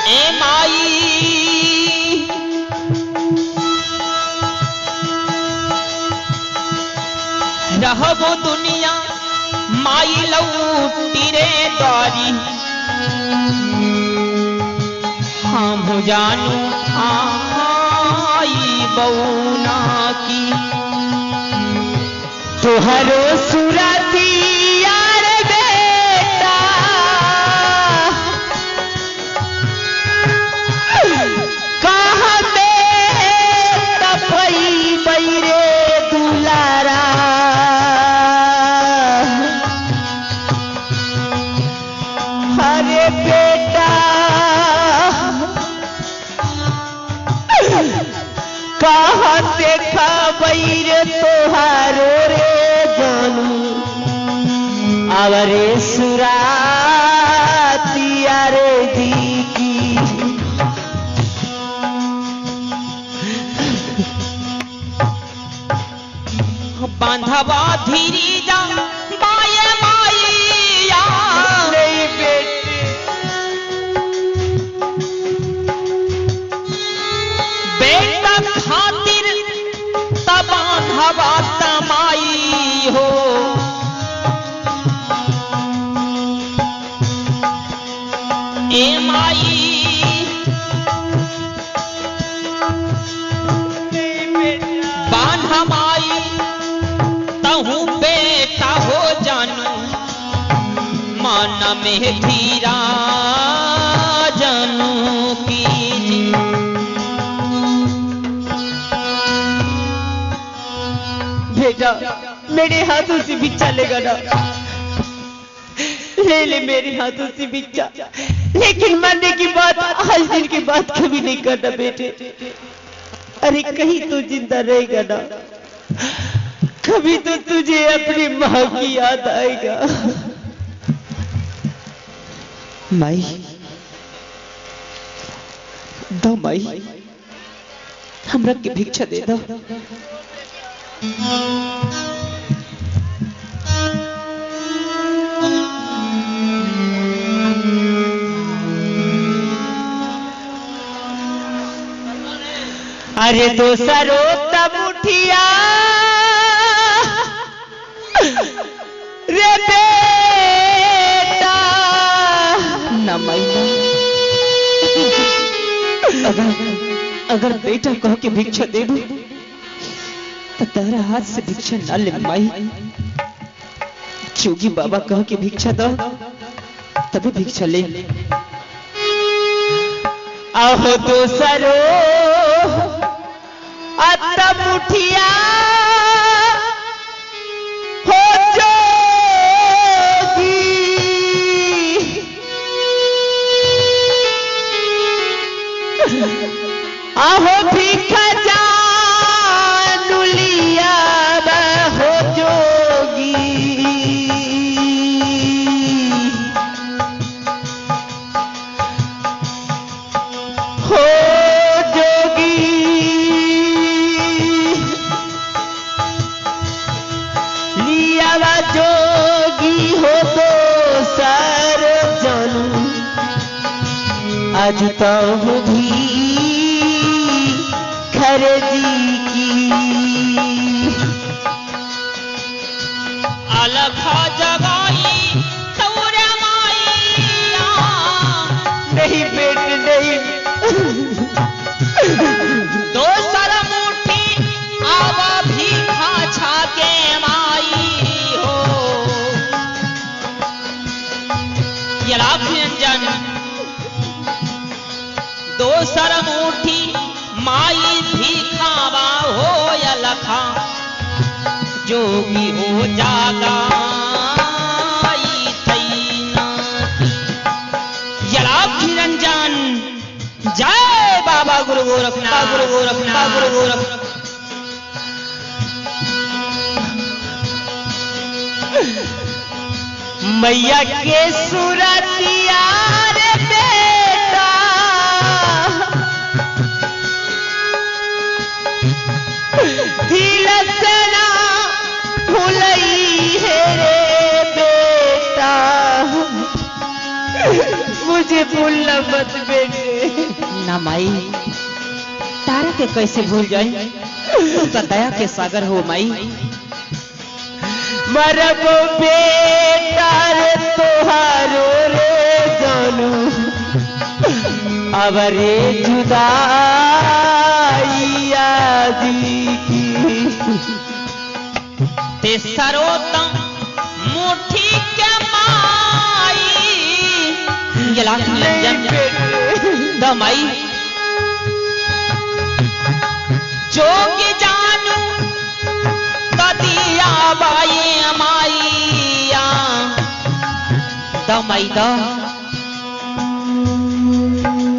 ए माई रहबो दुनिया माई लौटी रे द्वारी, हम जानू आई बौना की। तुहरो सुरतिया रे बेटा कहाँ तपई रे दुलारा, अरे बेटा कहाँ देखबई रे तोहारो रे जानू, अवरे सुरातिया रे जी की। बांधवा धीरी जा माय माइया, नहीं बेटे बेटा खातिर तबांधवा तमाई हो। ए माई बांधा माई तहु बेटा हो जानू, मन में धीरा जानू की। बेटा मेरे हाथों से भिक्षा लेगा ना, ले ले मेरे हाथों से भिक्षा, लेकिन मरने की बात आज दिन की बात कभी नहीं करना बेटे। अरे कहीं तो जिंदा रहेगा ना, कभी तो तुझे अपनी माँ की याद आएगा। माई दो माई, हमरा के भिक्षा दे दो। अरे दोसरो तब उठिया रे बेटा, ना माई ना, अगर अगर बेटा कह के भिक्षा देबू तो तेरा हाथ से भिक्षा ना ले माई। जोगी बाबा कह के भिक्षा दो तभी भिक्षा ले। आहो दोसरो अतम उठिया हो जोगी, आहो भिक्षा जानू लिया हो जोगी। हो जोगी लिया जोगी हो तो सर जानू, आज तो भी खरजी की। अलखा जगाई तौरे माइया, नहीं बेटे नहीं, दोसर मुट्ठी आवा भीखा छाके माई हो। ये लाख व्यंजन दोसर मुट्ठी माई भीखावा हो लखा, जोगी हो जागा निरंजन। जय बाबा गुरु गोरखनाथ, गुरु गोरखनाथ, गुरु गोरख। मैया के सुरतिया रे बेटा, दिलसना भुलई है रे। मुझे भूलना मत बेटे। ना माई, तारा के कैसे भूल जाए, तू तो दया के सागर हो माई। मरबो बेटा रे तुहारो रे जानू, अब रे जुदाई आदि की। ते सरोतम मुट्ठी के माई, ये लाख निरंजन the माई। जोगी जानू दिया बाई माइया, the my the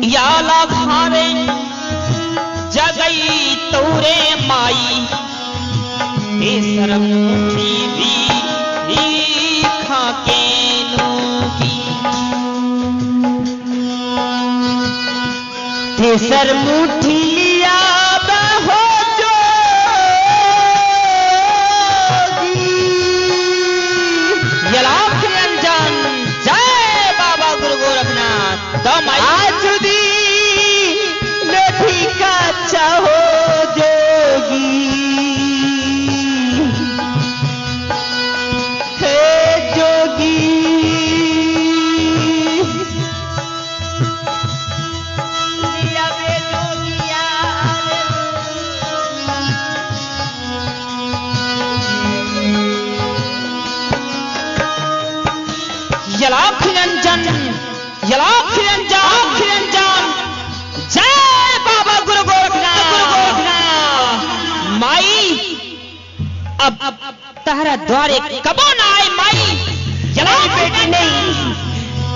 याला घारे जगई तौरे माई। हे शरम मुठी भी खा के नूकी। सर मुठी लिया बहो जोगी। यलाख निरंजन जय बाबा गुरु गोरखनाथ the माई। आजुदी लोठी का चाहो जोगी, हे जोगी। लिया बे जोगिया यलाख निरंजन, यलाख निरंजन, निरंजन जय बाबा गुरु गोरखनाथ, गुरु गोरखनाथ। माई अब तारा द्वारे कबो ना आए माई। नहीं बेटी नहीं,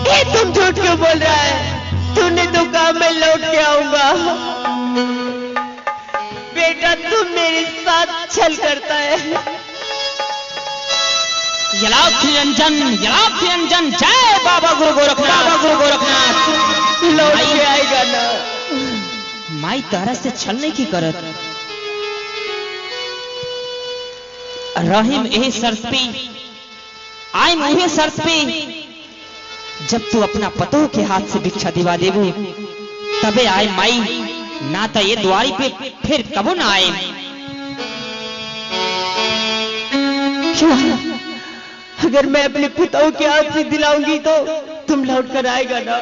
ये तुम झूठ क्यों बोल रहा है? तूने तो कहा मैं लौट के आऊंगा। बेटा तुम मेरे साथ छल करता है। यलाख निरंजन, यलाख निरंजन जय बाबा गुरु गोरखनाथ, बाबा गुरु गोरखनाथ। लौट के आएगा ना। माई तारा से छल नहीं की करत। रहीम यही शर्त पे, आइम उहे शर्त पे, जब तू अपना पतोह के हाथ से भिक्षा दिवा देबू तबे आए माई, ना तो ये द्वारी पे फिर कबो ना आए। क्यों? अगर मैं अपने पिताओं के हाथ से दिलाऊंगी तो तुम लौट कर आएगा ना?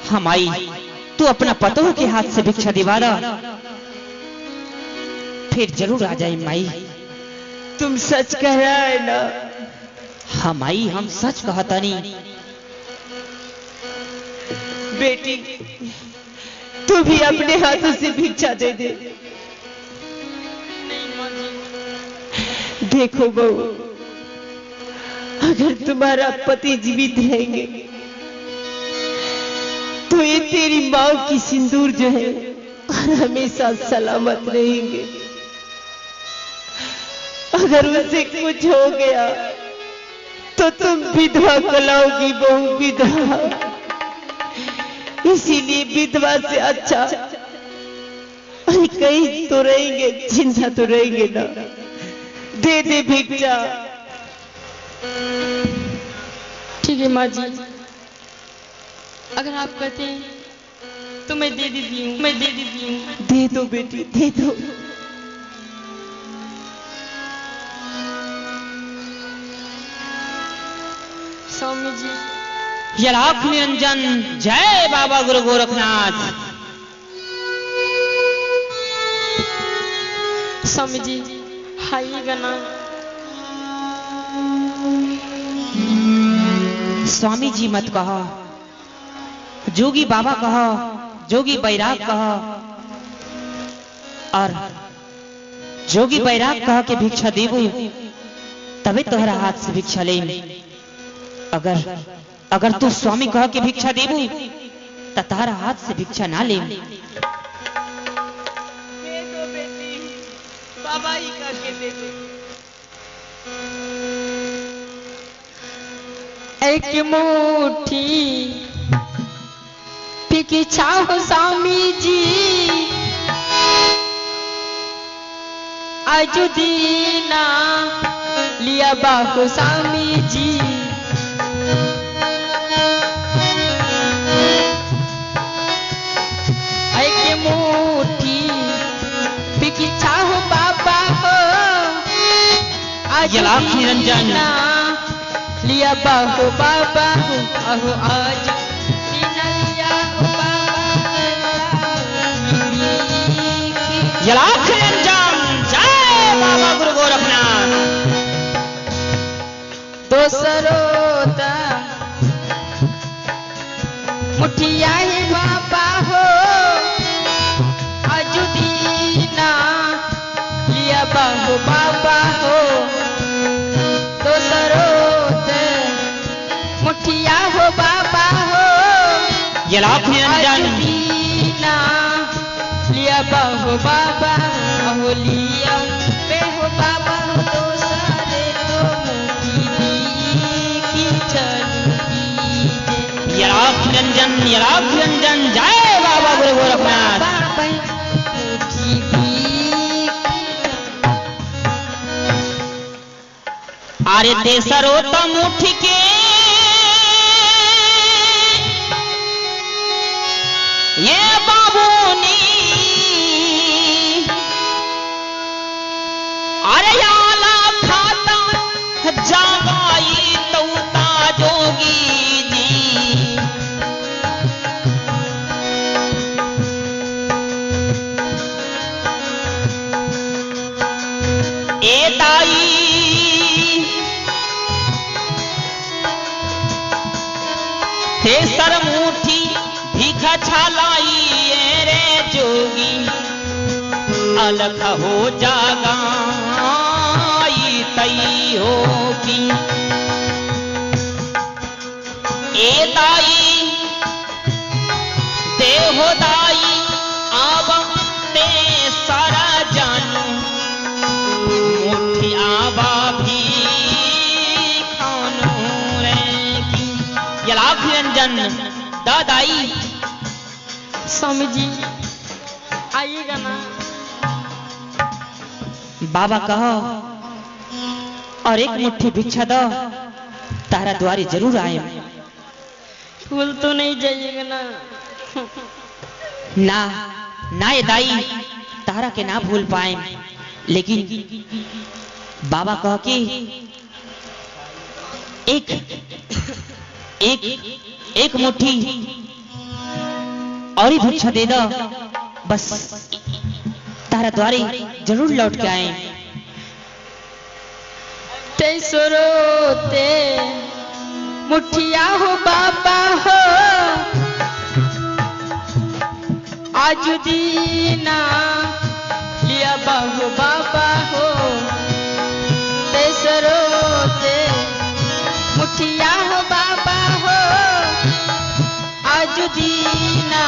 हाँ माई, तू अपना पतोह के हाथ से भिक्षा दिवा दा, फिर जरूर आ जाए माई। तुम सच कह रहा है ना? हाँ माई, हम सच कहता नहीं। बेटी तू भी अपने हाथों से भिक्षा दे दे। देखो बहू, अगर तुम्हारा पति जीवित रहेंगे तो ये तेरी माँ की सिंदूर जो है हमेशा सलामत रहेंगे। अगर उसे कुछ हो गया तो तुम विधवा कहलाओगी बहू, विधवा। इसीलिए विधवा से अच्छा अरे कहीं तो रहेंगे, जिंदा तो रहेंगे ना। दे दे भिक्षा। ठीक है माँ जी, अगर आप कहते हैं तो मैं दे देती हूँ, मैं दे देती हूँ। दे दो बेटी, दे दो। स्वामी जी। यलाख निरंजन जय बाबा गुरु गोरखनाथ। स्वामी जी आइएगा ना। स्वामी जी मत कहो, जोगी बाबा कहो, जोगी बैराग कहो, और जोगी बैराग कह के भिक्षा देबू तबे तोहरा हाथ से भिक्षा ले। अगर अगर तू स्वामी कह के भिक्षा देबू त तारा हाथ से भिक्षा ना ले। दे दो बेटी, बाबा ही कह के दे दे। एक मुट्ठी भिक्षा हो स्वामी जी, आजुदीना लिया बाहु स्वामी जी। आज यलाख निरंजन। दीना लिया बाहो बाबा हो अहो आज दीना लिया हो बाबा यलाख निरंजन। जय बाबा गुरु गोरखनाथ। दोसरोता मुठिया ही बाबा हो अजुदीना लिया बाहो बाबा हो दोसरोते मुठिया हो बाबा हो यलाख निरंजन। अजुदीना लिया बाहो बाबा हो लिया बे हो बाबा हो दोसरे तो मुखी दी चलू कीजे। यलाख निरंजन। यलाख निरंजन। जय बाबा गुरु गोरखनाथ। अरे तेसरो तम उठ के ये बाबूनी अरे आला खाता जागाई तौता जोगी जी। ए ताई हे सरमुठी भीखा छालाई ए रे जोगी अलख हो जागाई तई हो की। ए दाई देहो दाई आवा ते सारा जानू मुठी आवा भी खानू रे की। यलाख निरंजन। दादाई स्वामी जी आइएगा ना। बाबा कहो और एक मुट्ठी भिक्षा दो तारा द्वारे जरूर आए। भूल तो नहीं जाइएगा ना। ना ना ये दाई तारा के ना भूल पाए, लेकिन बाबा कहो कि एक एक एक मुट्ठी और ही भिक्षा दे दो बस तारा द्वारे जरूर लौट के आए। तेसरोते मुठिया हो बाबा हो आज दीना लिया बाहो बाबा हो तेसरोते मुठिया हो बाबा हो आज दीना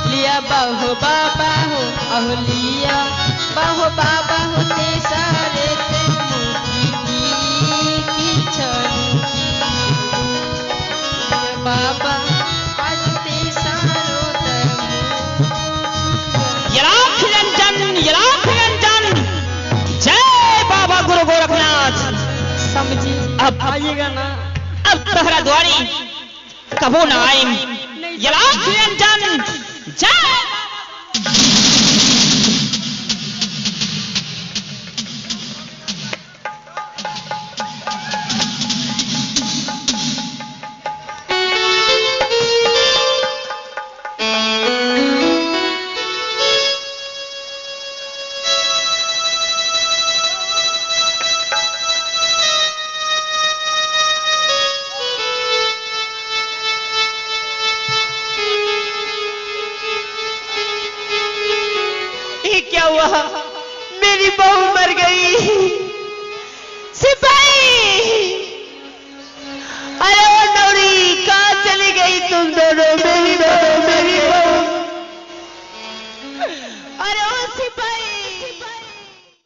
लिया बाहो बाबा हो अहो लिया बाहो बाबा हो ते सारे ते मुखी की छड़ी बाबा आज ते सारो ते यलाख निरंजन। यलाख निरंजन। जय बाबा गुरु गोरखनाथ। समझी अब आइएगा ना। अब तहरा द्वारी कबो ना आए। यलाख निरंजन। जय।